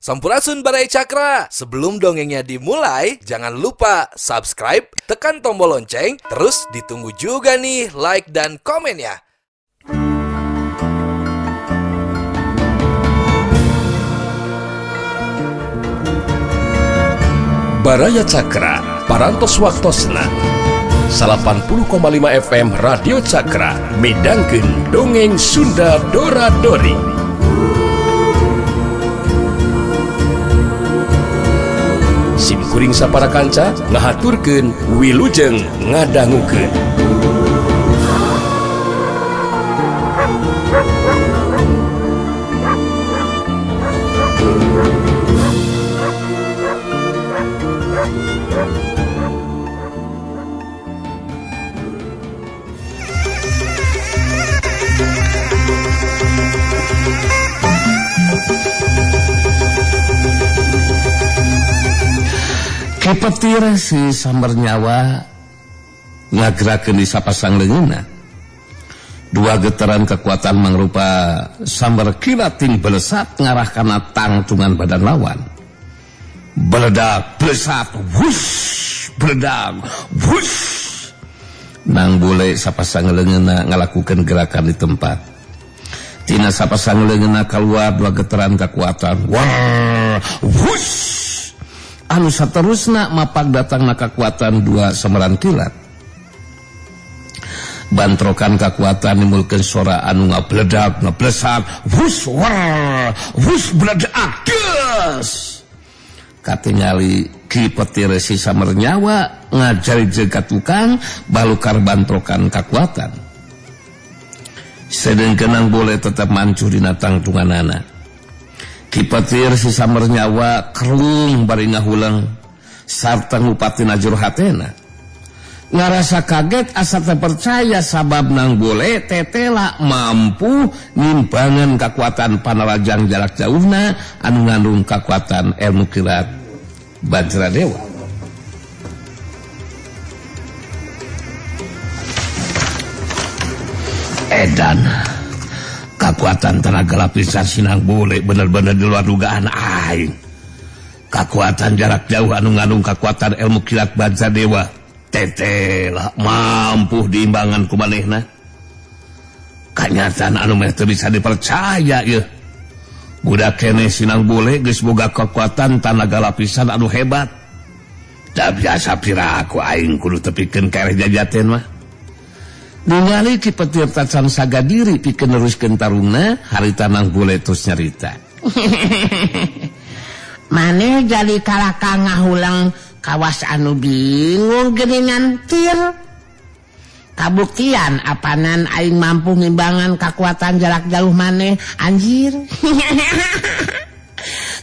Sampurasun Baraya Cakra. Sebelum dongengnya dimulai, jangan lupa subscribe, tekan tombol lonceng, terus ditunggu juga nih like dan komennya. Baraya Cakra, Parantos Waktosna 80,5 FM Radio Cakra midangkeun dongeng Sunda Dora Dori. Sim kuring sapara kanca ngahaturkeun wilujeng ngadangukeun. Ki Petir si samber nyawa ngagerakeun di sapasang leungeunna. Dua getaran kekuatan mangrupa samber kilat ting belesat ngarah kana tangtungan badan lawan. Beledak, belesat, wush, beledak, wush. Nang bule sapasang leungeunna ngalakukeun gerakan di tempat. Tina sapasang leungeunna kaluar dua getaran kekuatan. Wah, wush. Anu saterusna mapak datangna kekuatan dua sambaran kilat. Bantrokan kekuatan nimulkeun sora anu ngabledak, ngablesat, wus war, wus bledak, des. Katingali Ki Petir si samber nyawa ngajari jeung ka tukang balukar bantrokan kekuatan. Sedengkeun nang bule tetep mancuh dina tangtunganana. Ki Petir si samber nyawa kerung bari ngahuleng sarta ngupatina jero hatena. Ngarasa kaget asa teu percaya sabab nang bule tetela mampu nimbangan kekuatan panarajang jarak jauhna anu ngandung kekuatan ilmu kilat Bajradewa. Edan, kekuatan tenaga lapisan sinang bule bener-bener di luar dugaan aing. Kekuatan jarak jauh anu ngandung kekuatan ilmu kilat Bajradewa tetela mampu diimbangan ku manehna. Kanyataan anu meh teu bisa dipercaya yeuh. Budak keneh sinang bule geus boga kekuatan tanaga lapisan anu hebat. Da biasa piraku aing kudu tepikeun ka ereh jajaten mah. Ningali Ki Petir tacan sagadiri pikeun neruskeun tarungna, harita nang bule terus nyarita. Maneh jadi kalah ka ngahuleng kawas anu bingung geuningan tir. Kabuktian apanan aing mampu ngimbangan kekuatan jarak jauh maneh anjir.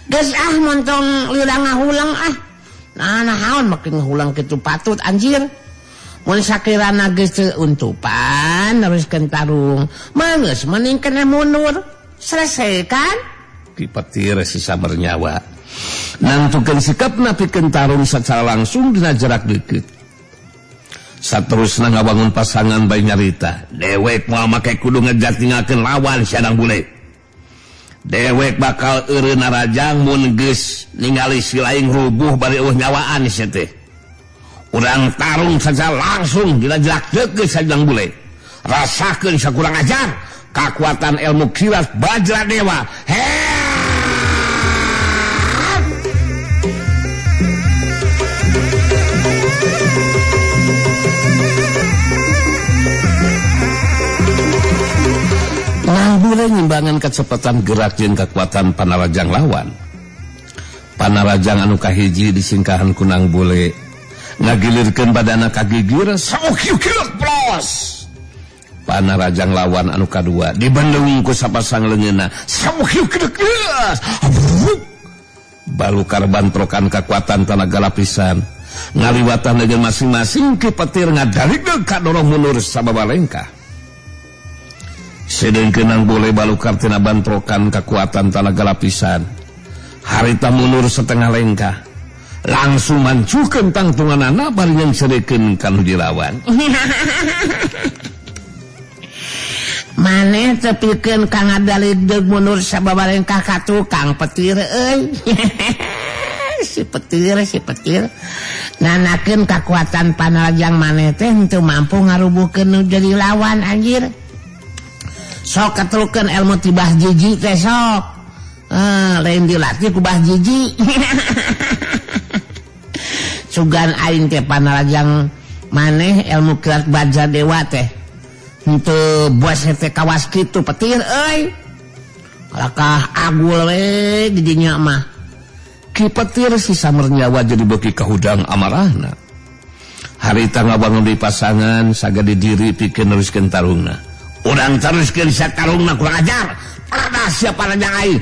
Geus ah montong lila ngahuleng ah. Nah naon make ngahuleng kitu patut anjir. Mun sakirana geus teu untupan neruskeun tarung, mah geus mending keneh mundur. Selesai kan? Ki Petir si samber nyawa nangtukeun sikapna pikeun tarung secara langsung dina jarak deukeut. Saterusna ngabangun pasangan bae nyarita, dewek moal make kudu ngejar tinggalkeun lawan si Adang Bule. Dewek bakal eureun narajang mun geus ningali si laing rubuh bari eueuh nyawaan sia teh. Urang tarung saja langsung dina jarak deukeut si Adang Bule. Rasakeun sakurang ajar kekuatan ilmu kilat Bajradewa. Hei! Nang bule nyimbangan kecepatan gerak jeung kekuatan panarajang lawan. Panarajang anu kahiji disingkahan ku nang bule ngagilirkeun badana ka gigir saukieuk plos. Panarajang lawan anu kadua dibendung ku sapasang leungeunna saukieuk geus. Balukar bantrokan kekuatan tanaga lapisan ngaliwatan dengan masing-masing Ki Petir ngadaligdeug kadorong mundur sababa lengkah. Sedengkeun nang bule balukar tina bantrokan kekuatan tanaga lapisan harita mundur setengah lengkah langsung mancuhkeun tangtunganana bari nyengserekeun ka nu dilawan. Maneh tepikeun ka ngadaligdeug mundur sababarengkah ka tukang petir euy. Si petir, si petir. Nanakeun kakuatan panarajang maneh teh henteu mampu ngarubuhkeun nu jadi lawan anjir. Sok ketelukeun ilmu ti Bah Jiji teh sok. Lain dilatih ku Bah Jiji. Sugan aing teh panarajang maneh ilmu kilat baja dewa teh. Henteu bos teh kawas kitu petir euy. Kalakah agul we di dinya mah. Ki Petir si Samernyawa jadi beuki kahudang amarahna. Harita ngabangun di pasangan sagede diri pikeun neruskeun tarungna. Urang teruskeun satarungna kurang ajar. Parada siapa panajang aing.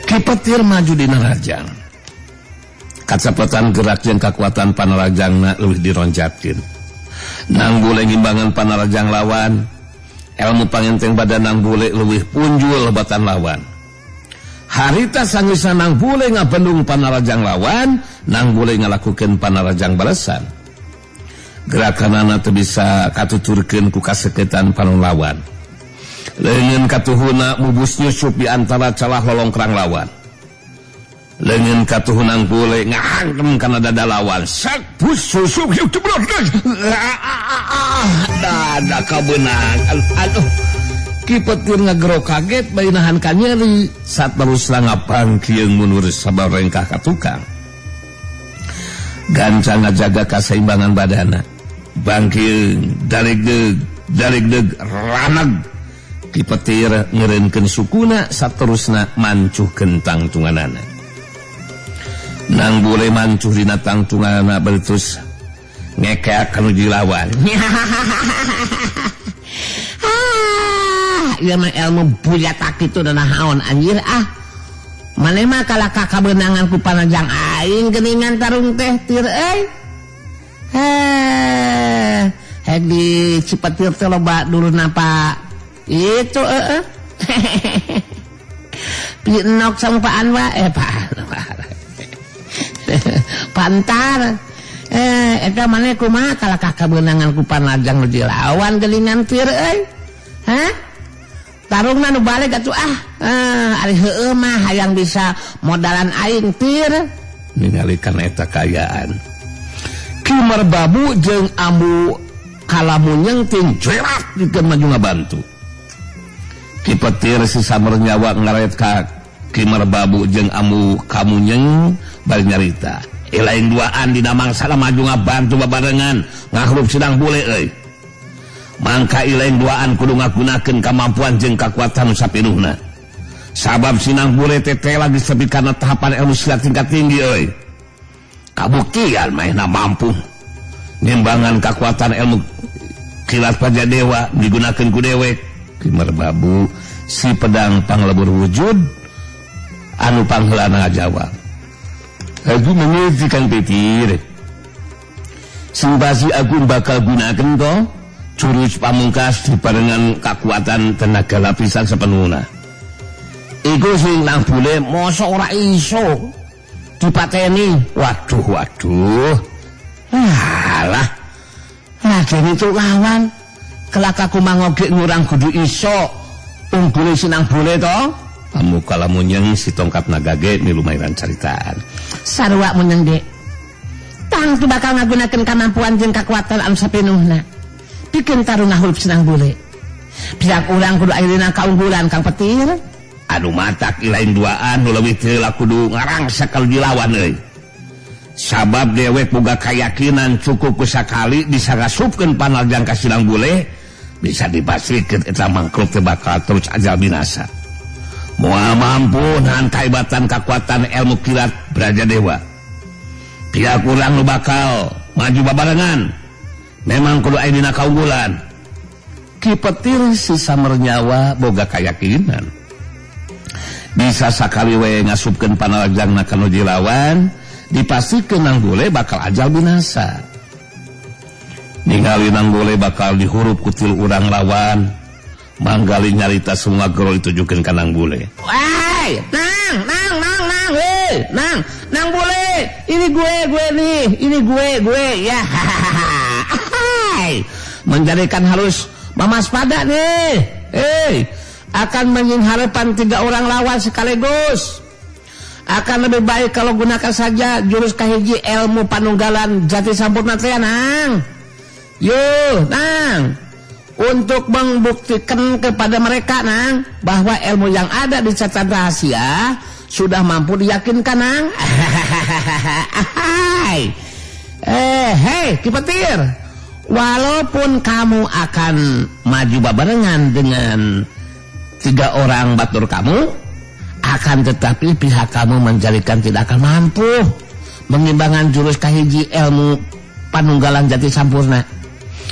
Ki Petir maju dina rajang. Kacepetan gerak jeung kakuatan panarajangna leuwih dironjatkeun. Nang bule ngimbangan panarajang lawan, ilmu pangenteng badan nang bule leuwih punjul lebatan lawan. Harita sangisna nang bule ngabendung panarajang lawan, nang bule ngalakukeun panarajang balesan. Gerakanana teu bisa katuturkeun ku kaseketan panon lawan. Leungeun katuhuna mubus nyusup di antara celah lolongkrang lawan. Leungeun katuhun nang bule ngahangkem kana dada lawan. Sek bus susup hiu jeblok. Dada kabeunang. Aduh. Ki Petir ngagero kaget bari nahan ka nyeri saterusna ngapangkieung mundur sabarengkah ka tukang. Gancang ngajaga kaseimbangan badana. Bangkieung dalegdeg dalegdeg raneg. Ki Petir ngeureunkeun sukuna saterusna mancuhkeun tangtunganana. Nang bule mancuh dina tangtunganana bari terus ngekeak ka nu dilawan. Ah, ieu mah ilmu bujatak kitu da naon anjir ah. Maneh mah kalakah kabeunangan ku panajang aing geuningan tarung teh tir euy. Heh, hek di Cipetir teh loba dulu napa itu heeh. Pinok sama Pak Anwa Pak Pantar eta maneh kumaha kalakah kabeunangan ku panajang nu dilawan geuningan tir euy. Hah? Tarungna nu balik atuh ah. Ari heueuh mah hayang bisa modalan aing tir. Ningali kana eta kaayaan. Ki Merbabu jeung Ambu Kalamunyeng ting jerat dikeun maju ngabantu. Ki Petir si Samernyawa ngaret ka Ki Merbabu jeung Ambu Kamunyeng bari nyarita. Lain duaan dina mangsana maju ngabantu babarengan ngahurup sidang bule euy. Mangka ilain duaan kudu ngagunakeun kamampuan jeung kakuatan nu sapinuhna. Sabab sinang bule teh lagi sepi kana tahapan ilmu silat tingkat tinggi euy. Kabuktian manehna mampu nimbangan kakuatan ilmu kilat Paja Dewa digunakeun ku dewek. Ki Merbabu si pedang panglebur wujud anu pangheulana ngajawab. Aku mengerti Kang Petir. Sing pasti aku bakal gunakeun to jurus pamungkas dibarengan kakuatan tenaga lapisan sepenuhna. Iku sing nang bule mosok ora iso dipateni. Waduh waduh. Alah. Raden itu lawan. Kelak aku mangoge ngurang kudu iso unggule sinang bule to. Amu Kalamunyeng si tongkat nagage milu mainan caritaan. Sarua munyeng dek. Tang tu bakal ngagunakeun kamampuan jeung kakuatan anu sapinuhna. Pikeun tarung ngahurup senang bule. Pihak urang kudu ayeuna kaunggulan Kang Petir. Anu matak ilain duaan nu leuwih teu kudu ngarangsa kalau dilawan euy. Sabab dewek boga kayakinan cukup ku sakali disangasupkeun panarjang ka sinang bule bisa dipastikeun eta mangkluk teh bakal terus ajal binasa. Moal mampu nahan kaibatan kakuatan ilmu kilat Braja Dewa. Pihak urang nu bakal maju babarengan. Memang kudu aya dina kaunggulan. Ki Petir si Samernyawa boga kayakinan. Bisa sakali we ngasupkeun panarajangna ka nu dilawan, dipastikeun nang bule bakal ajal binasa. Ningali nang bule bakal dihurup ku tilu urang lawan. Manggali nyarita semua gero ditujukeun ka nang bule. Wah, Hai, nang, nang, nang, nang, hei, nang, nang boleh. Ini gue nih, ini gue, ya. Hai, menjadikan harus memaspada nih. Hei, akan mengharapan 3 orang lawan sekaligus. Akan lebih baik kalau gunakan saja jurus kahiji ilmu panunggalan jati sampurna teh, nang. Yo, nang. Untuk membuktikan kepada mereka, nang, bahwa ilmu yang ada di catatan rahasia sudah mampu diyakinkan, nang. Hei, Ki Petir. Walaupun kamu akan maju barengan dengan 3 orang batur kamu, akan tetapi pihak kamu menjadikan tidak akan mampu mengimbangkan jurus kahiji ilmu panunggalan jati sampurna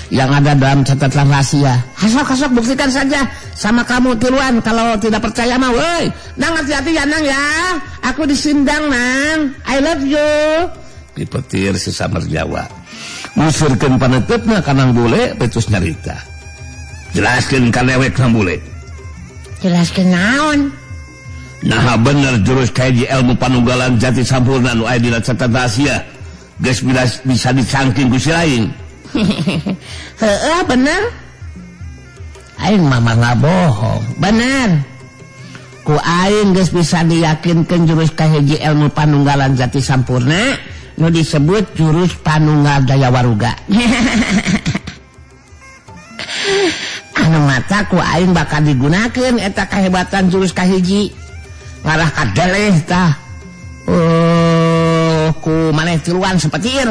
yang ada dalam catatan rahasia. Hasok-hasok buktikan saja sama kamu tiruan kalau tidak percaya mah. Woi, nang hati-hati ya nang ya. Aku disindang nang. I love you. Ki Petir si Samar Jawa ngusirkeun paneuteup ka Nang Bule petus nyarita. Jelaskeun ka dewek Nang Bule. Jelaskeun naon? Nah bener jurus kahiji ilmu panunggalan jati sampurna nu aya dina catatan rahasia geus bisa dicangking ku si lain. Heeh, bener. Aing mah nggak bohong. Bener. Ku aing geus bisa diyakinkeun jurus kahiji ilmu panunggalan jati sampurna nu disebut jurus panunggal daya waruga. Anu mata ku aing bakal digunakeun eta kahebatan jurus kahiji. Ngarah kadeleh tah. Oh, ku maneh tiluan sepetir.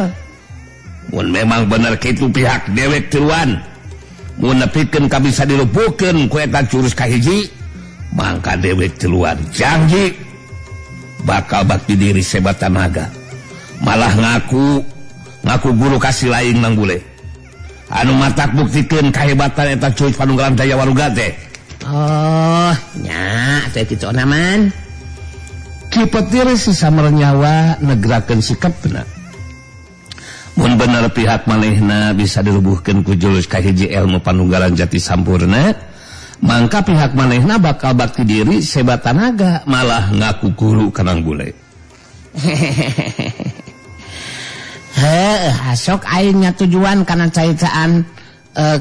Mun memang bener kitu pihak dewek tiluan mun nepikeun ka bisa dilupukeun ku eta jurus kahiji, mangka dewek tiluan janji bakal bakti diri sebat tanaga. Malah ngaku guru kasih lain Nang Bule. Anu matak buktikeun kahebatan eta jurus panunggalan daya waruga teh. Oh, nya teh kitu naman. Ki Petir si Samar Nyawa negrakeun sikapna. Mun bener pihak manehna bisa dirubuhkeun ku jurus kahiji ilmu panunggalan jati sampurna, mangka pihak manehna bakal bakti diri sebat tanaga, malah ngaku guru ka Nang Bule. Heuh, asok aing nya tujuan kana caitaan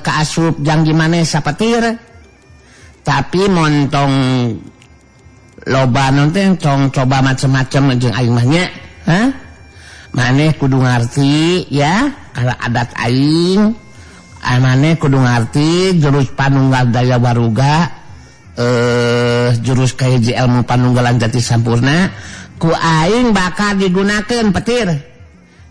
kaasup janggi maneh sapetir. Tapi montong loba teh tong coba macem-macem jeung aing mah nya. Hah? Maneh kudu ngarti ya kalau adat aing, maneh kudu ngarti jurus panunggal daya waruga, jurus kahiji ilmu panunggalan jati sampurna ku aing bakal digunakeun Petir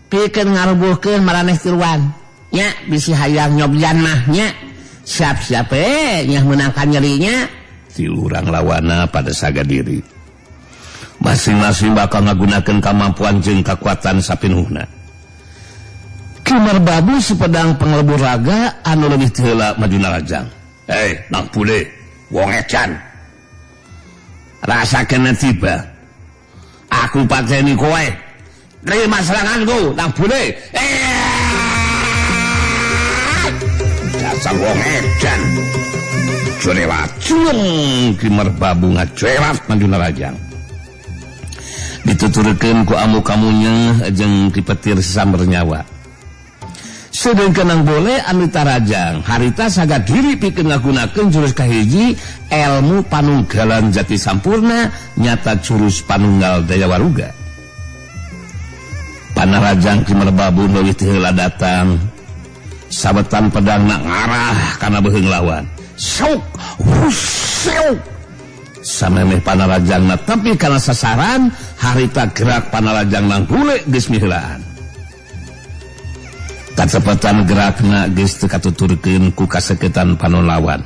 pikeun ngarubuhkeun maraneh tiluan nya, bisi hayang nyobyan mah nya, siap-siap nya meunangkan nyerinya. Tilu urang lawana pada saga diri masing-masing bakal ngagunakeun kamampuan jeung kakuatan sapinuhna. Ki Merbabu si pedang penglebur raga anu leuwih teu heula maju narajang. Hei, Nang Bule, wong edan. Rasakeun tiba. Aku pateni kowe. Terima seranganku, Nang Bule. Dasar wong edan. Curewat, cung Ki Merbabu ngacuewat maju narajang. Dituturkeun ku amu kamunya jeung Ki Petir Samar Nyawa. Sedengkeun Nang Bule anu tarajang harita saga diri pikeun ngagunakeun jurus kahiji ilmu panunggalan jati sampurna nyata jurus panunggal daya waruga. Panarajang Ki Merbabu leuwih teu heula datang sabetan pedangna ngarah kana beuheung lawan. Sok huseuk samemeh panarajangna tapi kana sasaran harita gerak panarajang Nang Bule geus miheulaan. Kacepetan gerakna geus teu katuturkeun ku kaseketan panolawan.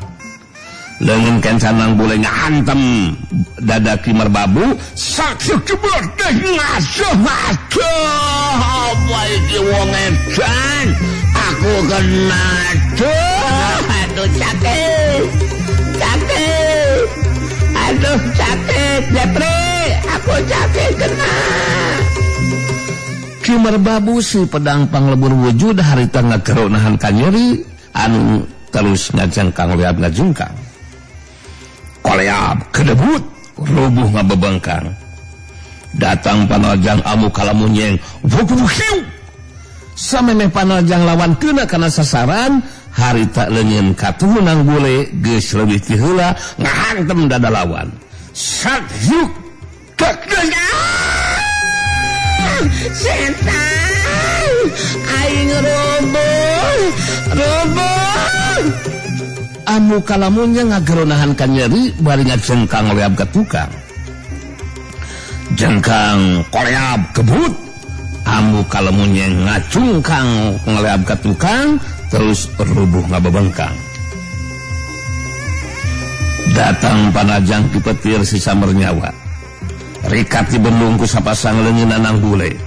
Leungeun kencan Nang Bule ngahantem dada Ki Merbabu, saksuk jebot teh ngasuh aduh apa iki wong edan, aku kena aduh aduh sakit sakit aduh sakit Jepri, aku sakit kena. Ki Merbabu si pedang panglebur wujud harita ngagero nahan kanyeri anu terus ngajengkang leab ngajungkang. Koleab kedebut Rubuh ngabebengkang. Datang panajang Amu Kalamunyeng. Wuh, samemeh panajang lawan kena kana sasaran, harita leungeun katuhu Nang Bule geus leuwih ti heula ngahantem dada lawan. Sat yuk kek setan aing rubuh rubuh. Amu Kalamunyeng ngageronahan ka nyeri bari ngajengkang leab ka tukang. Jengkang koleab kebut. Amu Kalamunyeng ngacungkang ngeleab ka tukang terus rubuh ngabebengkang. Datang panajang Ki Petir si samber nyawa. Rikat dibendung ku sapasang leungeunna Nang Bule.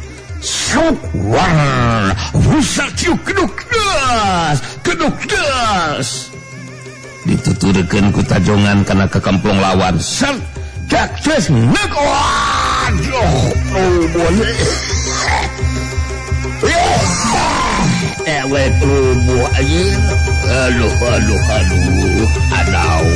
Sok war, rusak yuk keduk das, keduk das. Dituturkeun ku tajongan kana kekemplong lawan. Set dak des nek waduh rubuh. Ewek rubuh anjing. Aduh aduh aduh adau.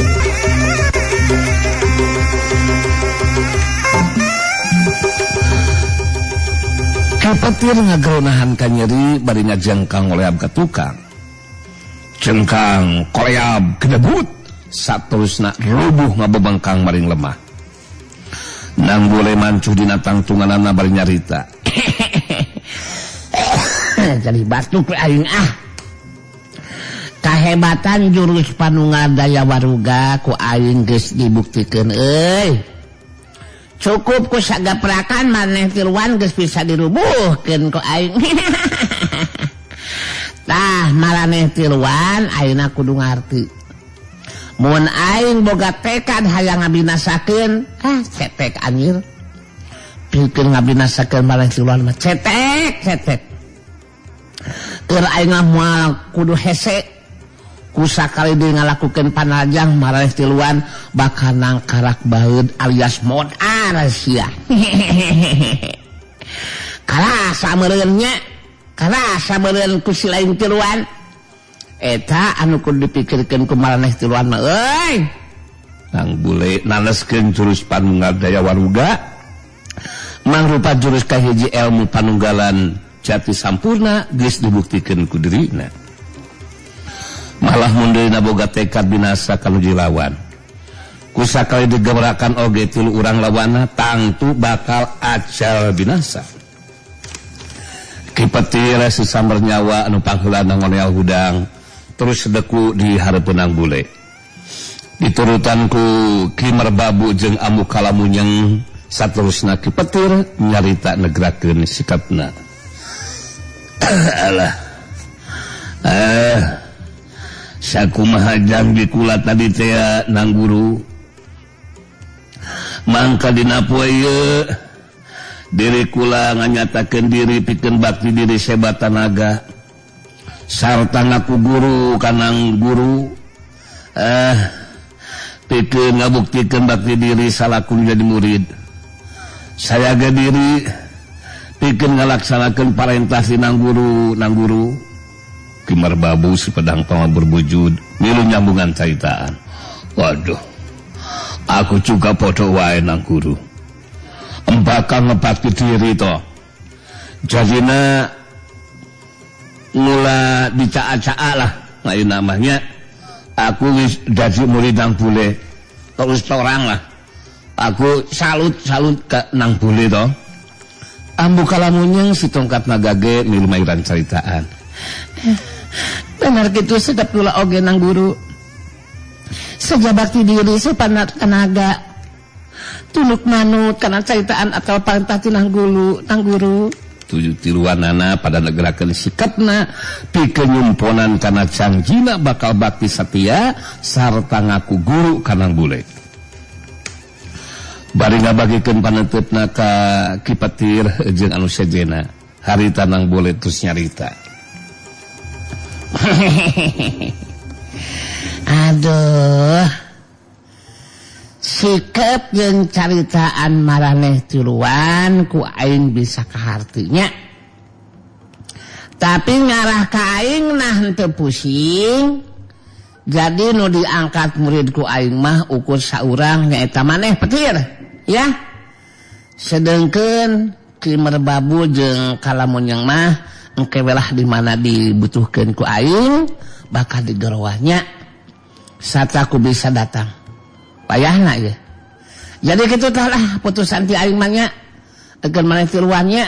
Ki Petir ngageronahan ka nyeri bari ngajengkang ngoleab ka tukang. Jengkang koleab kedebut saterusna rubuh ngabebengkang maring lemah. Nang Bule mancuh dina tangtunganana bari nyarita. Jadi batuk aing ah. Kahebatan jurus Panunggal Daya Waruga ku aing geus dibuktikeun euy. Cukup ku sagaprakan maneh tiluan geus bisa dirubuhkeun ku aing. Tah maraneh tiluan ayeuna kudu ngarti. Mun aing boga tekad hayang ngabinasakeun, ah cetek anjir. Pikeun ngabinasakeun maraneh tiluan mah cetek cetek. Keur aing mah moal kudu hese. Kusakali deui ngalakukeun panajang maraneh tiluan bakal nangkarak baeud alias modar sia. Karasa meureun nya, karasa meureun ku si lain tiluan. Eta anu kudu dipikirkeun ku maraneh tiluan mah euy. Nang Bule naneskeun jurus Panunggal Daya Waruga mangrupa jurus kahiji ilmu panunggalan jati sampurna geus dibuktikeun ku dirina. Malah mundeuna boga tekad binasa kanu dilawan. Kusakali digebrakan oge tilu urang lawanna tangtu bakal acal binasa. Ki Petir si samber nyawa anu pangheulana ngoneal hudang terus deku di hareupeun Nang Bule. Diturutan ku Ki Merbabu jeung Amu Kalamunyeng saterusna Ki Petir nyarita negrakeun sikapna. Alah. Sakumaha janji kula tadi teh Nang Guru. Mangka dina poe ieu diri kula nganyatakeun diri pikeun bakti diri sebat tanaga sarta ngaku guru ka Nang Guru pikeun ngabuktikeun bakti diri salaku jadi murid. Sayaga diri pikeun ngalaksanakeun parentah si Nang Guru, Nang Guru. Ki Merbabu si pedang pama berbujud milu nyambungan caritaan. Waduh, aku juga podo wae Nang Guru. Embakan ngebakti diri toh. Jadina mula dicaa-caa lah lain namanya. Aku wis dadi murid Nang Bule. Terus torang lah. Aku salut-salut ke Nang Bule toh. Ambu Kalamunyeng si tongkat nagage milu mairan caritaan. Benar gitu sedap kula oge Nang Guru. Sejabakti diri sepanat tenaga. Tunuk manut kana caritaan atau parentah ti Nang Guru, Nang Guru. Tujuh tiluanana pada negerakeun sikapna pikeun nyumponan kana janjina bakal bakti satia sarta ngaku guru ka Nang Bule. Bari ngabagikeun paneuteup ka Ki Petir jeung anu sejena. Harita Nang Bule terus nyarita. Aduh, sikap jeung caritaan maraneh tiluan ku aing bisa kahartinya. Tapi ngarah ka aing nah henteu pusing. Jadi nu diangkat murid ku aing mah ukur saurang nyaeta maneh petir ya. Sedengkeun Ki Merbabu jeung Kalamunyeng mah engke welah di mana dibutuhkeun ku aing bakal digerowahnya sarta ku bisa datang. Payahna ieu. Jadi kitu tah lah putusan ti aing mah nya. Ekeun maneh tiluannya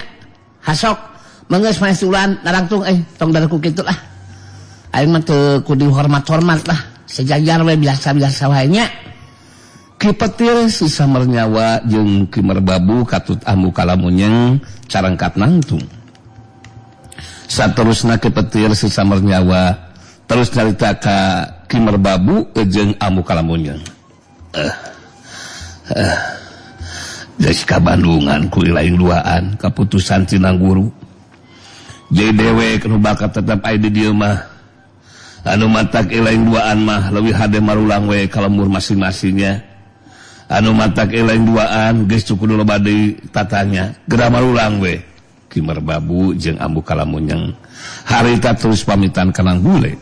hasok menggeus maneh tiluan narangtung tong darku kitu lah. Aing mah teu kudu dihormat-hormat lah, sejajar we biasa-biasa wae nya. Ki Petir si Samernyawa jeung Ki Merbabu katut Ambu Kalamunyeng carangkat nangtung. Saterusna Ki Petir si Samernyawa terus nyarita ka Ki Merbabu jeung Ambu Kalamunyeng. Geus ka Bandungan ku lain duaan kaputusan tina guru. Jadi dewek nu bakal tetep aya di dieu mah. Anu matak lain duaan mah leuwih hade marulang we ka lembur masing-masingnya. Anu matak lain duaan geus cukup loba deui tatanya geura marulang we. Ki Merbabu jeung Ambu Kalamunyeng harita terus pamitan ka Nang Bule.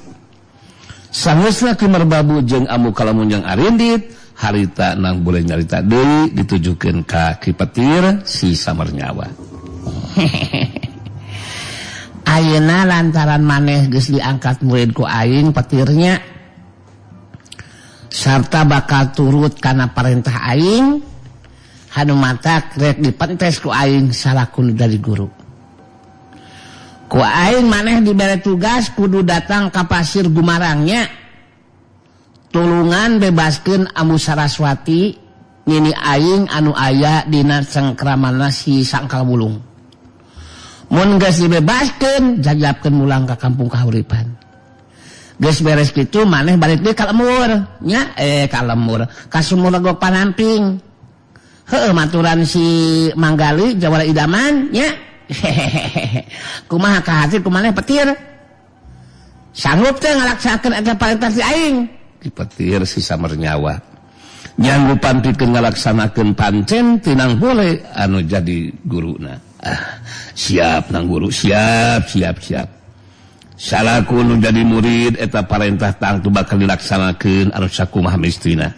Sangeusna Ki Merbabu jeung Ambu Kalamunyeng arindit harita Nang Bule nyarita deui ditujukeun ka Ki Petir si Samernyawa. Ayeuna lantaran maneh geus diangkat murid ku aing petirnya sarta bakal turut kana perintah aing hanu matak rek dipentes ku aing salakun dari guru. Ku aing maneh dibere tugas kudu datang ka Pasir Gumarangnya tulungan bebaskeun Ambu Saraswati nini aing anu aya dina cengkramanna si Sangkal Wulung. Mun geus dibebaskeun jajabkeun mulang ka kampung Kahuripan. Geus beres kitu maneh balik deui ka lemur nya ka lemur ka Sumur Legok Panamping. Heueuh maturan si Manggali jawara idaman nya. Kumaha ka hati kumaneh petir? Sanggup teh ngalaksanakeun eta parentah si aing? Ki Petir si Samernyawa nyanggupan pikeun ngalaksanakeun pancen tinang bule anu jadi guruna. Siap nang guru, siap siap siap. Salaku nu jadi murid eta parentah tangtu bakal dilaksanakeun anu sakumaha mistina.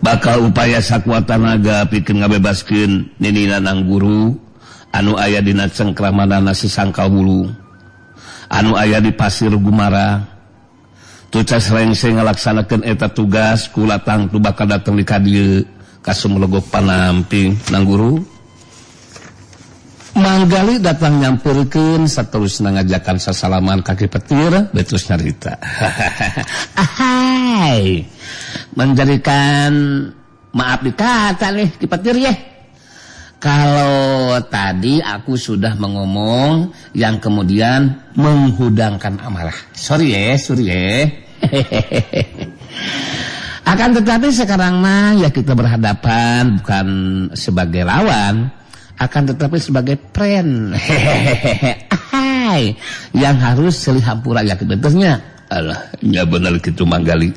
Bakal upaya sakuat tanaga pikeun ngabebaskeun ninina nang guru anu aya dina cengkramanana si Sangkal Wulung anu aya di Pasir Gumarang. Tucas rengse ngalaksanakeun eta tugas kula tangtu bakal datang di kadieu ka Sumur Legok Panamping nang guru. Manggali datang nyamperkeun saterusna ngajakan sasalaman ka Ki Petir betus nyarita. Ahai. Menjadikan maaf dikata nih Ki Petir ya. Kalau tadi aku sudah mengomong yang kemudian menghudangkan amarah. Sorry ya, sorry ya. Akan tetapi sekarang mah ya kita berhadapan bukan sebagai lawan, akan tetapi sebagai friend. Ahai, yang harus silih hampura ya betulnya. Alah, nya bener kitu Manggali.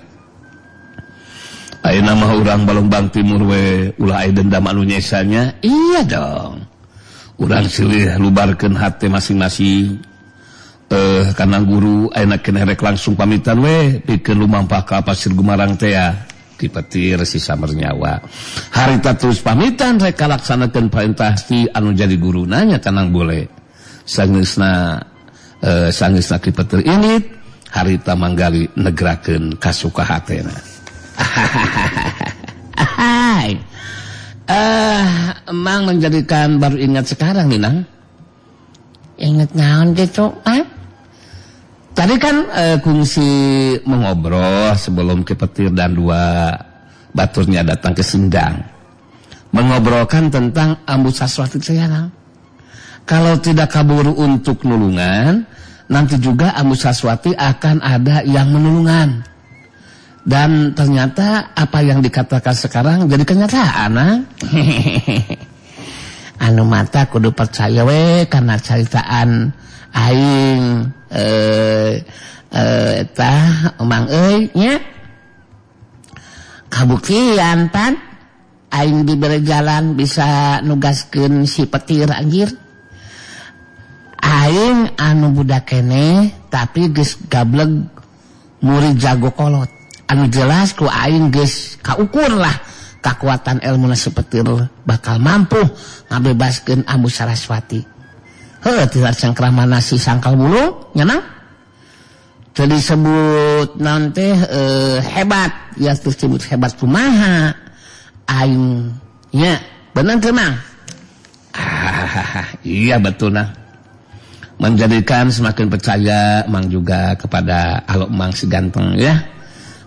Ayeuna mah urang Balongbang Timur we ulah aya dendam anu nyesanya. Iya dong. Urang silih lubarkeun hate masing-masing. Kana guru ayeuna keneh rek langsung pamitan we pikeun lumampah ka Pasir Gumarang teh ya. Ki Petir si Samernyawa. Harita terus pamitan rek kalaksanakeun perintah si anu jadi guruna nya tenang boleh. Sangeusna sangeusna Ki Petir init harita Manggali negrakeun kasuka hatena. Hai. Emang menjadikan baru ingat sekarang nih Nang. Ingat naon gitu, ah? Tadi kan kungsi mengobrol sebelum Ki Petir dan dua baturnya datang ke Sindang. Mengobrolkan tentang Ambu Saswati saya, Nang. Kalau tidak kaburu untuk nulungan, nanti juga Ambu Saswati akan ada yang menulungan. Dan ternyata apa yang dikatakan sekarang jadi kenyataan, Nang. Anu mata kudu percaya we karena caritaan aing tah emang euy nya kabuktian pan aing dibere jalan bisa nugaskeun si Petir anjir. Aing anu budak keneh tapi geus gableg Murid jago kolot anu jelas ku aing geus kaukur lah kekuatan ilmuna si Petir bakal mampu ngabebaskeun Ambu Saraswati. Heuh tidak cangkramana si Sangkal Bulung nya Mang? Teu disebut naon teh hebat, ya disebut hebat kumaha aing nya bener teu Mang? Ah, iya betul nah. Menjadikan semakin percaya Mang juga kepada alok Mang si ganteng ya.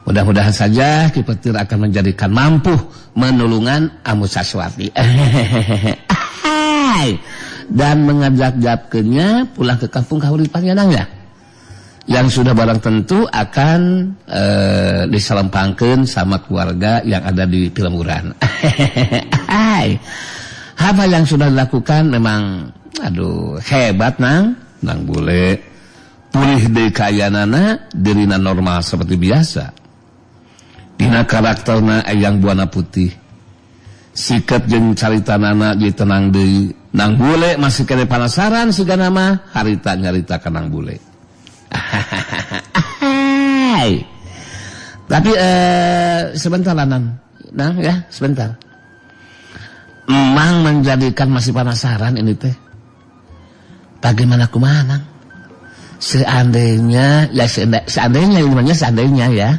Mudah-mudahan saja Ki Petir akan menjadikan mampu menulungan Ambu Saraswati. Dan mengajak-jaknya pulang ke kampung Kahuripan ya Nang ya. Yang sudah barang tentu akan diselempangkan sama keluarga yang ada di Pilemburan. Apa yang sudah dilakukan memang aduh hebat Nang. Nang bule pulih deui kayanana dirina normal seperti biasa. Dina karakterna Eyang Buana Putih. Sikap jeung caritanana jadi tenang deui. Nang bule masih kene penasaran sigana mah harita nyarita ka Nang bule. Tapi sebentar lah Nang. Nang ya, sebentar. Emang menjadikan masih penasaran ini teh. Bagaimana kumaha Nang? Seandainya ya seandainya ilmunya seandainya ya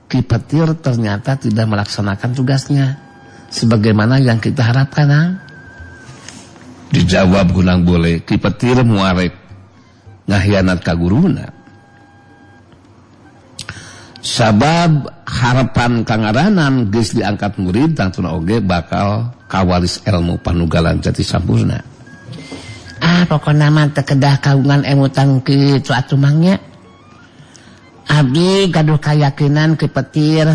Ki Petir ternyata tidak melaksanakan tugasnya sebagaimana yang kita harapkan Nang. Dijawab ku Nang Bule, Ki Petir muarek ngahianat ka guruna. Sabab harapan kangaranan geus diangkat murid tangtuna oge bakal kawaris ilmu panugalan jati sampurna. Ah pokona mah teu kedah kagungan emutan kitu atuh Mang nya. Abdi gaduh kayakinan Ki Petir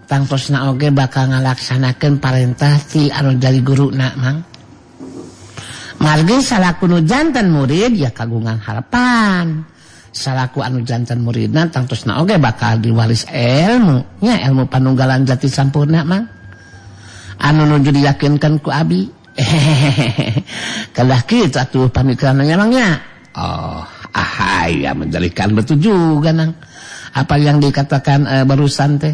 tangtosna oge bakal ngalaksanakeun parentah ti anu jadi guruna Mang. Margi salaku nu janten murid ya kagungan harapan. Salaku anu janten muridna tangtosna oge bakal diwaris ilmu nya ilmu panunggalan jati sampurna Mang. Anu nuju diyakinkan ku abi. Kalah kitu atuh pamikiranna Mang nya. Oh, ahaya menjadikan betul juga Nang. Apa yang dikatakan barusan teh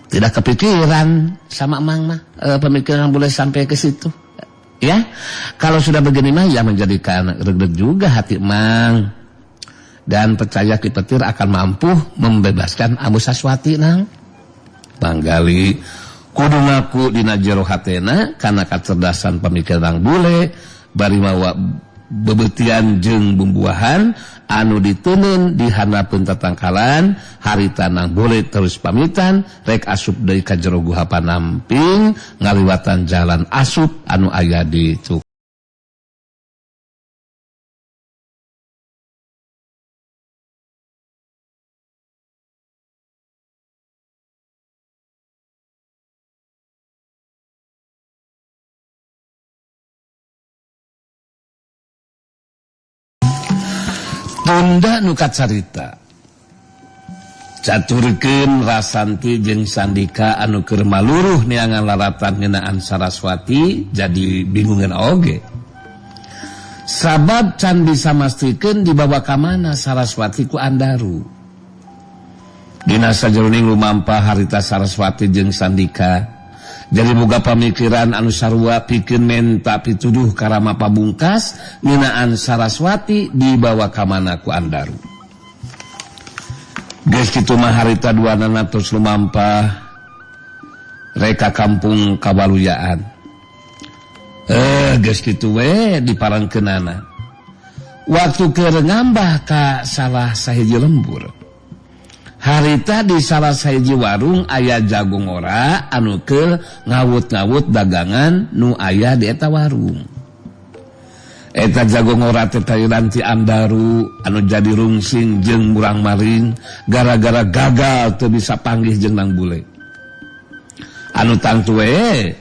tidak kepikiran sama Mang mah, pemikiran boleh sampai ke situ. Ya, kalau sudah begini mah ya menjadikan regdeg juga hati Mang. Dan percaya Ki Petir akan mampu membebaskan Ambu Saraswati Nang. Manggali kudu ngaku dina jero hatena kana kacerdasan pamikiran Nang Bule bari mawa bebetian jeung bumbuahan anu diteunun di handapeun tatangkalan harita Nang Bule terus pamitan rek asup deui ka jero guha panamping ngaliwatan jalan asup anu aya di tukang. Tunda nu kacarita caturkeun Rasanti jeung Sandika anu keur maluruh neangan laratan ngeunaan Saraswati jadi bingungan oge. Sabab can bisa mastikeun dibawa ka mana Saraswati ku Andaru. Dina sajeroning lumampah harita Saraswati jeung Sandika jadi boga pamikiran anu sarua pikeun menta pituduh ka Rama Pabungkas ngeunaan Saraswati dibawa ka mana ku Andaru. Geus kitu mah harita duanana terus lumampah reka kampung Kabaluyaan. Geus kitu we diparangkeunana. Waktu keur ngambah ka salah sahiji lembur. Harita di salah sahiji warung aya jagung ora anu keur ngawut-ngawut dagangan nu aya di eta warung. Eta jagung ora teh tayuran ti Andaru anu jadi rungsing jeung murang-maring gara-gara gagal teu bisa panggih jeung Nang Bule. Anu tangtu we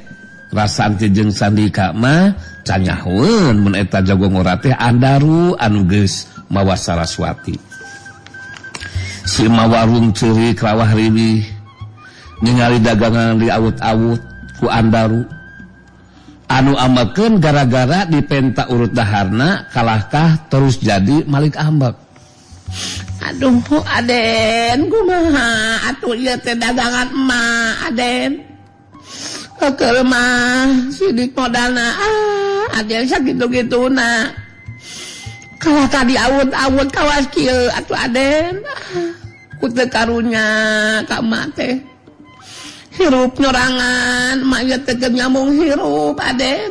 Rasanti jeung Sandika mah canyahoeun mun eta jagung ora teh Andaru anu geus mawa Saraswati. Si warung ceurik rawah riwih ningali dagangan diawut-awut ku Andaru anu ambekeun gara-gara dipenta urut daharna kalahkah terus jadi malik ambek. Aduh Aden kumaha atuh ieu teh dagangan emak Aden. Keur mah sidik modalna ah Aden sakitu-kituna. Kalah tadi awut-awut kawas kieu atuh Aden. Ku teu karunya ka emak teh. Hirup nyorangan emak ieu teh keur nyambung hirup Aden.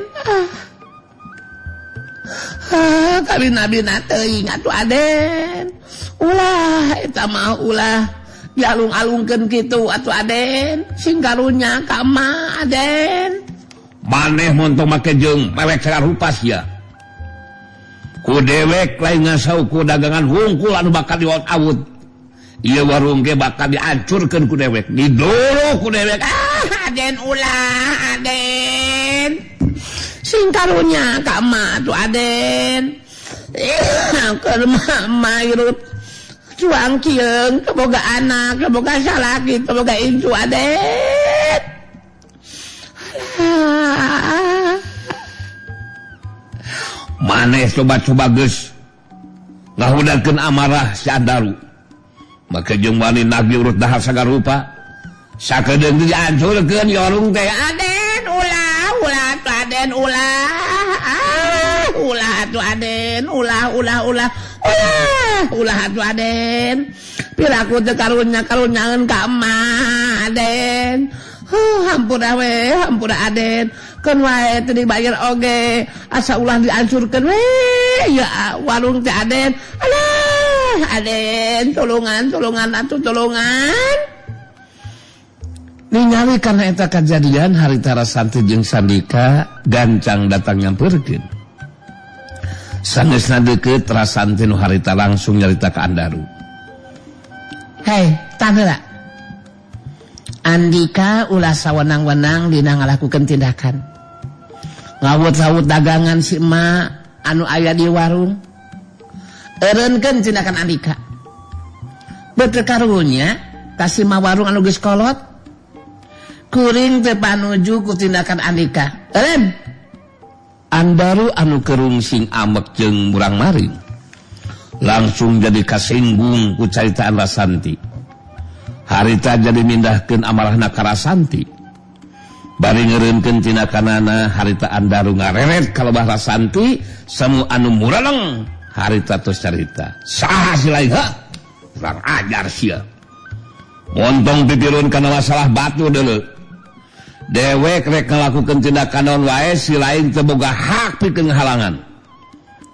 Ah kabina-bina teuing atuh Aden. Ulah eta mah ulah dialung-alungkeun kitu atuh Aden. Sing karunya ka emak Aden. Maneh montong make jeung mewek sarupa sia. Ku dewek lain ngasau ku dagangan hungkul anu bakal diawut-awut. Ieu warung ge bakal dihancurkeun ku dewek, didoro ku dewek. Ah Aden ulah Aden. Sing karunya ka emak atuh Aden. Keur emak hirup cuang kieung teu boga anak, teu boga salaki, teu boga incu Aden. Alah. Maneh coba-coba geus ngahudarkeun amarah si Andaru. Maka jeung wani nagih urut dahar sagarupa. Sakedeung dihancurkeun warung teh. Aden ulah, ulah atuh Aden ulah. Ah, ulah atuh Aden, ulah ulah ulah. Ulah, ulah atuh Aden. Piraku teu karunya karunyaeun ka emak Aden. Hampura we, hampura Aden. Keun wae teu dibayar oge, asa ulah dihancurkeun we ya warung teh Aden. Alah, Aden, tulungan, tulungan atuh tulungan. Ningali karena eta kajadian harita Rasanti jeung Sandika gancang datang nyamperkeun. Sangeusna deukeut Rasanti nu harita langsung nyarita ka Andaru. Hei, tah heula. Andika ulah sawenang-wenang dina ngalakukeun tindakan. Ngawut-awut dagangan si emak anu aya di warung. Eureunkeun tindakan Andika. Beuteung karunya ka si ma warung anu geus kolot. Kuring teu panuju ku tindakan Andika. Eureun. Andaru anu kerungsing amek jeung murang-maring langsung jadi kasinggung ku caritaan Rasanti. Harita jadi mindahkeun amarahna ka Rasanti. Bari ngeureunkeun tindakanana harita Andaru ngareret ka lebah Rasanti semu anu mureleng harita tos carita. Saha si lain ha? Kurang ajar sia. Montong pipirun kana masalah batu deuleu. Dewek rek ngalakukeun tindakan naon wae si lain teu boga hak pikeun ngahalangan.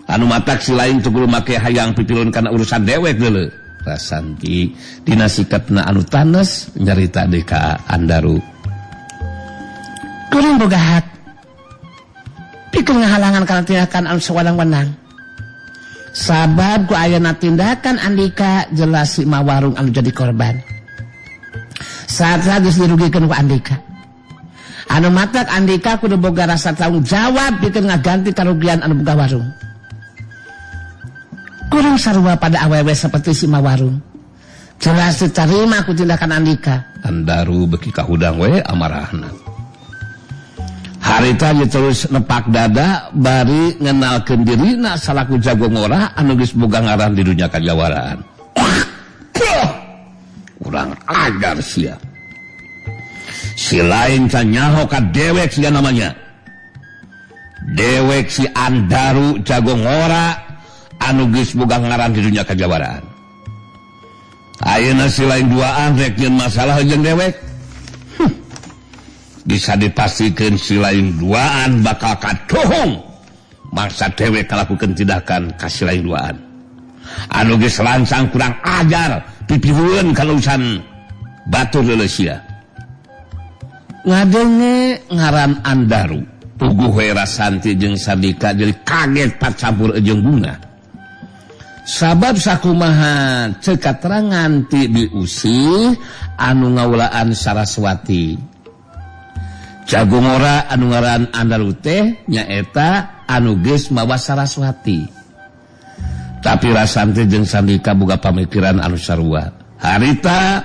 Anu matak si lain teu kudu make hayang pipirun kana urusan dewek deuleu. Rasanti dina sikapna anu tanes nyarita deui ka Andaru. Kuring boga hak pikeun ngahalangan kana tindakan anu sawenang-wenang. Sabab ku ayana tindakan Andika jelas si ma warung anu jadi korban. Saat geus dirugikeun ku Andika. Anu matak Andika kudu boga rasa tanggung jawab pikeun ngaganti karugian anu boga warung. Kuring sarua pada awewe seperti si ma warung. Jelas diterima ku tindakan Andika. Andaru beki kahudang we amarahna. Harita terus nepak dada bari ngenalkeun dirina salaku jago ngora anu geus boga ngaran di dunya kajawaraan. Kurang ajar sia. Si lain can nyaho ka dewek sia namanya. Dewek si Andaru jago ngora anu geus boga ngaran di dunya kajawaraan. Ayeuna si lain duaan rek nyeun masalah jeung dewek. Bisa dipastikan si lain duaan bakal katohong. Mangsa dewek kalakukeun tindakan ka si lain duaan. Anu geus lancang kurang ajar pipihueun kalusan batur deuleu sia. Ngadenge ngaran Andaru, puguh we Rasanti jeung Sandika jadi kaget pacampur jeung bunga. Sabab sakumaha ceuk katerangan ti diusih anu ngawulaan Saraswati. Jago ngora anu ngaran Andaru teh nyaeta anu geus mawa Saraswati. Tapi Rasanti jeung Sandika boga pamikiran anu sarua. Harita